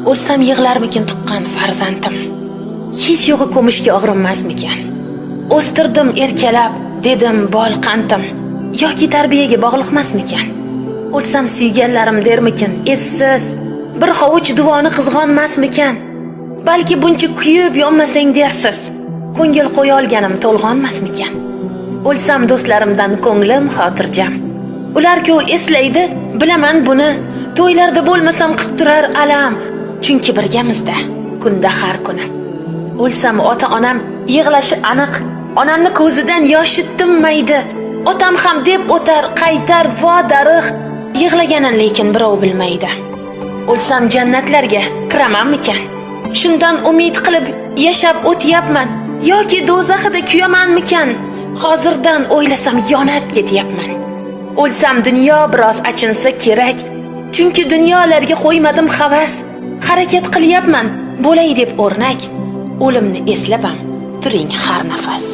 O'lsam yig'larmikin tuqqan farzandim? Hech yo'g'i ko'mishga og'rinmasmikan? O'stirdim erkalab, dedim bol qantim. Yoki tarbiyaga bog'liqmasmikan? O'lsam suyganlarim dermikin, essiz, bir hovuch duvoni qizg'onmasmikan? Balki buncha kuyib yonmasang dersiz. Ko'ngil qo'ya olganim to'lg'onmasmikan? O'lsam do'stlarimdan ko'nglim xotirjam. Ular-ku eslaydi, bilaman buni. To'ylarda bo'lmasam qilib turar alam. Chunki birgamizda kunda har kuni. O'lsam ota-onam yig'lashi aniq. Onamni ko'zidan yoshi tinmaydi. Otam ham deb o'tar, qaytar vo darix. Yig'laganin lekin birov bilmaydi. O'lsam jannatlarga kiramanmikan? Shundan umid qilib yashab o'tyapman yoki do'zaxida kuyamanmikan? Hozirdan o'ylasam yonib ketyapman. O'lsam dunyo biroz achinsa kerak, chunki dunyolarga qo'ymadim havas. Harakat qilyapman, bo'lay deb o'rnak. O'limni eslab ham turing har nafas.